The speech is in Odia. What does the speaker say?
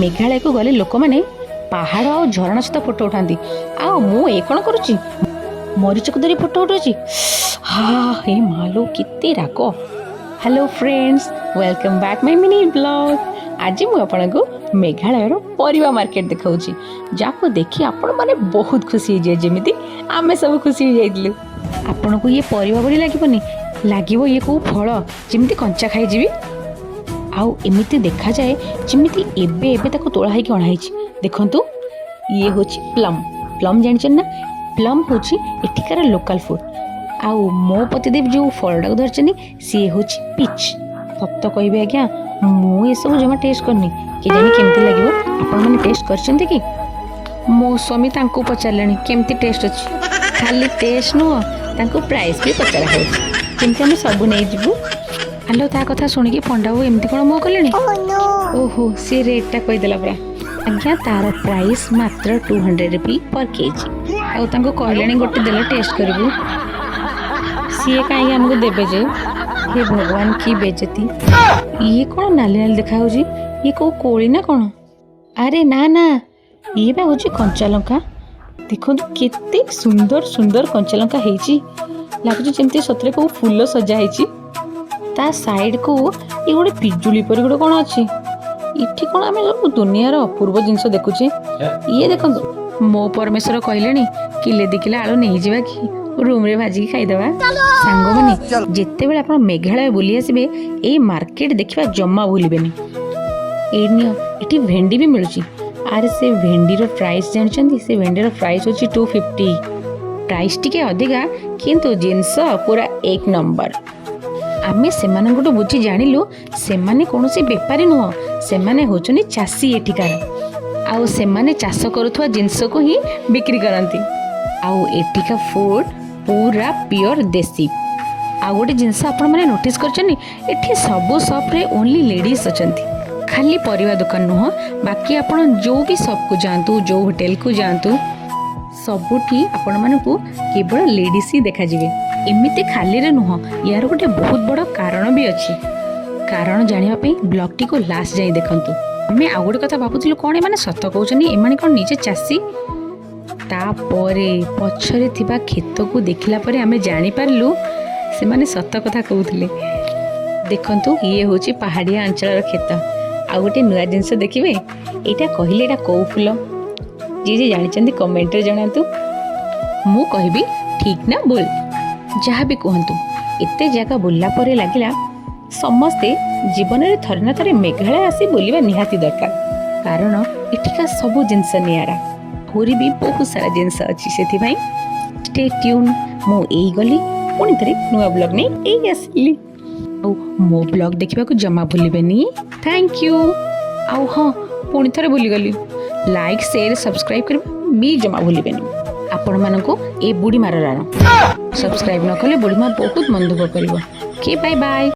ମେଘାଳୟକୁ ଗଲେ ଲୋକମାନେ ପାହାଡ଼ ଆଉ ଝରଣା ସହିତ ଫଟୋ ଉଠାନ୍ତି, ଆଉ ମୁଁ ଏ କ'ଣ କରୁଛି? ମରିଚକୁ ଧରି ଫଟୋ ଉଠାଉଛି। ହା ହେ ମାଲୋ, କେତେ ରାଗ! Hello friends, welcome back my mini vlog. ଆଜି ମୁଁ ଆପଣଙ୍କୁ ମେଘାଳୟର ପରିବା ମାର୍କେଟ ଦେଖାଉଛି, ଯାହାକୁ ଦେଖି ଆପଣମାନେ ବହୁତ ଖୁସି ହେଇଯିବେ, ଯେମିତି ଆମେ ସବୁ ଖୁସି ହେଇଯାଇଥିଲୁ। ଆପଣଙ୍କୁ ଇଏ ପରିବା ଭଳି ଲାଗିବନି, ଲାଗିବ ଇଏ କେଉଁ ଫଳ, ଯେମିତି କଞ୍ଚା ଖାଇଯିବି। ଆଉ ଏମିତି ଦେଖାଯାଏ ଯେମିତି ଏବେ ଏବେ ତାକୁ ତୋଳା ହେଇକି ଅଣା ହେଇଛି। ଦେଖନ୍ତୁ, ଇଏ ହେଉଛି ପ୍ଲମ୍। ପ୍ଲମ୍ ଜାଣିଛନ୍ତି ନା? ପ୍ଲମ୍ ହେଉଛି ଏଠିକାର ଲୋକାଲ୍ ଫୁଡ୍। ଆଉ ମୋ ପତିଦେବ ଯେଉଁ ଫଳଟାକୁ ଧରିଛନ୍ତି, ସିଏ ହେଉଛି ପିଚ୍। ସତ କହିବି ଆଜ୍ଞା, ମୁଁ ଏସବୁ ଜମା ଟେଷ୍ଟ କରିନି। କେଜାଣି କେମିତି ଲାଗିବ। ଆପଣମାନେ ଟେଷ୍ଟ କରିଛନ୍ତି କି? ମୋ ସ୍ୱାମୀ ତାଙ୍କୁ ପଚାରିଲେଣି କେମିତି ଟେଷ୍ଟ ଅଛି। ଖାଲି ଟେଷ୍ଟ ନୁହଁ, ତାଙ୍କୁ ପ୍ରାଇସ୍ ବି ପଚରା ହେଉଛି, ଯେମିତି ଆମେ ସବୁ ନେଇଯିବୁ। ଆଲୋ, ତା କଥା ଶୁଣିକି ପଣ୍ଡାବାବୁ ଏମିତି କ'ଣ ମୁହଁ କଲେଣି? ଓହୋ, ସିଏ ରେଟ୍ଟା କହିଦେଲା ପରା। ଆଜ୍ଞା, ତାର ପ୍ରାଇସ୍ ମାତ୍ର 200 rupee per KG। ଆଉ ତାଙ୍କୁ କହିଲେଣି ଗୋଟେ ଦେଲେ ଟେଷ୍ଟ କରିବୁ। ସିଏ କାହିଁକି ଆମକୁ ଦେବେ ଯେ? ହେ ଭଗବାନ, କି ବେଜତି! ଇଏ କ'ଣ ନାଲି ନାଲି ଦେଖାଯାଉଛି? ଇଏ କୋଉ କୋଳି ନା କ'ଣ? ଆରେ ନା ନା, ଇଏ ବା ହେଉଛି କଞ୍ଚା ଲଙ୍କା। ଦେଖନ୍ତୁ, କେତେ ସୁନ୍ଦର ସୁନ୍ଦର କଞ୍ଚା ଲଙ୍କା ହେଇଛି। ଲାଗୁଛି ଯେମିତି ସତରେ କୋଉ ଫୁଲ ସଜା ହେଇଛି। ତା ସାଇଡକୁ ଇଏ ଗୋଟେ ପିଜୁଳି ପରି ଗୋଟେ କ'ଣ ଅଛି। ଏଠି କ'ଣ ଆମେ ସବୁ ଦୁନିଆର ଅପୂର୍ବ ଜିନିଷ ଦେଖୁଛେ। ଇଏ ଦେଖନ୍ତୁ, ମୋ ପରମେଶ୍ୱର କହିଲେଣି କିଲେ 2 କିଲୋ ଆଳୁ ନେଇଯିବା କି, ରୁମରେ ଭାଜିକି ଖାଇଦେବା। ସାଙ୍ଗମାନେ, ଯେତେବେଳେ ଆପଣ ମେଘାଳୟ ବୁଲି ଆସିବେ, ଏଇ ମାର୍କେଟ ଦେଖିବା ଜମା ଭୁଲିବେନି। ଏଇ ନିଅ, ଏଠି ଭେଣ୍ଡି ବି ମିଳୁଛି। ଆରେ, ସେ ଭେଣ୍ଡିର ପ୍ରାଇସ୍ ଜାଣିଛନ୍ତି? ସେ ଭେଣ୍ଡିର ପ୍ରାଇସ୍ ହେଉଛି 250। ପ୍ରାଇସ୍ ଟିକେ ଅଧିକା, କିନ୍ତୁ ଜିନିଷ ପୁରା ଏକ ନମ୍ବର। ଆମେ ସେମାନଙ୍କଠୁ ବୁଝି ଜାଣିଲୁ, ସେମାନେ କୌଣସି ବେପାରୀ ନୁହଁ, ସେମାନେ ହେଉଛନ୍ତି ଚାଷୀ ଏଠିକାର। ଆଉ ସେମାନେ ଚାଷ କରୁଥିବା ଜିନିଷକୁ ହିଁ ବିକ୍ରି କରନ୍ତି। ଆଉ ଏଠିକା ଫୁଡ୍ ପୁରା ପିଓର ଦେଶୀ। ଆଉ ଗୋଟେ ଜିନିଷ ଆପଣମାନେ ନୋଟିସ୍ କରିଛନ୍ତି? ଏଠି ସବୁ ସପ୍ରେ ଓନ୍ଲି ଲେଡ଼ିଜ୍ ଅଛନ୍ତି। ଖାଲି ପରିବା ଦୋକାନ ନୁହଁ, ବାକି ଆପଣ ଯେଉଁ ବି ସପ୍କୁ ଯାଆନ୍ତୁ, ଯେଉଁ ହୋଟେଲକୁ ଯାଆନ୍ତୁ, ସବୁଠି ଆପଣମାନଙ୍କୁ କେବଳ ଲେଡ଼ିଜ୍ ହିଁ ଦେଖାଯିବେ। ଏମିତି ଖାଲିରେ ନୁହଁ, ୟାର ଗୋଟେ ବହୁତ ବଡ଼ କାରଣ ବି ଅଛି। କାରଣ ଜାଣିବା ପାଇଁ ବ୍ଲଗ୍ଟିକୁ ଲାଷ୍ଟ ଯାଇ ଦେଖନ୍ତୁ। ଆମେ ଆଉ ଗୋଟେ କଥା ଭାବୁଥିଲୁ, କ'ଣ ଏମାନେ ସତ କହୁଛନ୍ତି? ଏମାନେ କ'ଣ ନିଜେ ଚାଷୀ? ତାପରେ ପଛରେ ଥିବା କ୍ଷେତକୁ ଦେଖିଲା ପରେ ଆମେ ଜାଣିପାରିଲୁ ସେମାନେ ସତ କଥା କହୁଥିଲେ। ଦେଖନ୍ତୁ, ଇଏ ହେଉଛି ପାହାଡ଼ିଆ ଅଞ୍ଚଳର କ୍ଷେତ। ଆଉ ଗୋଟେ ନୂଆ ଜିନିଷ ଦେଖିବେ। ଏଇଟା କହିଲେ, ଏଇଟା କୋଉ ଫୁଲ? ଯିଏ ଯିଏ ଜାଣିଛନ୍ତି, କମେଣ୍ଟରେ ଜଣାନ୍ତୁ। ମୁଁ କହିବି ଠିକ୍ ନା ଭୁଲ। ଯାହା ବି କୁହନ୍ତୁ, ଏତେ ଜାଗା ବୁଲିଲା ପରେ ଲାଗିଲା ସମସ୍ତେ ଜୀବନରେ ଥରେ ନା ଥରେ ମେଘାଳୟ ଆସି ବୁଲିବା ନିହାତି ଦରକାର, କାରଣ ଏଠିକା ସବୁ ଜିନିଷ ନିଆରା। ଆହୁରି ବି ବହୁତ ସାରା ଜିନିଷ ଅଛି, ସେଥିପାଇଁ ଷ୍ଟେ ଟ୍ୟୁନ୍। ମୁଁ ଏଇ ଗଲି, ପୁଣି ଥରେ ନୂଆ ବ୍ଲଗ୍ ନେଇ ଏଇ ଆସିଲି। ଆଉ ମୋ ବ୍ଲଗ୍ ଦେଖିବାକୁ ଜମା ଭୁଲିବେନି। Thank you. ଆଉ ହଁ, ପୁଣି ଥରେ ଭୁଲିଗଲି, ଲାଇକ୍, ସେୟାର, ସବସ୍କ୍ରାଇବ୍ କରିବା ବି ଜମା ଭୁଲିବେନି। ଆପଣମାନଙ୍କୁ ଏ ବୁଢ଼ୀ ମାର ରାଣ, ସବସ୍କ୍ରାଇବ୍ ନ କଲେ ବୁଢ଼ୀ ମା ବହୁତ ମନ ଦୁଃଖ କରିବ। କି ବାଏ ବାଏ।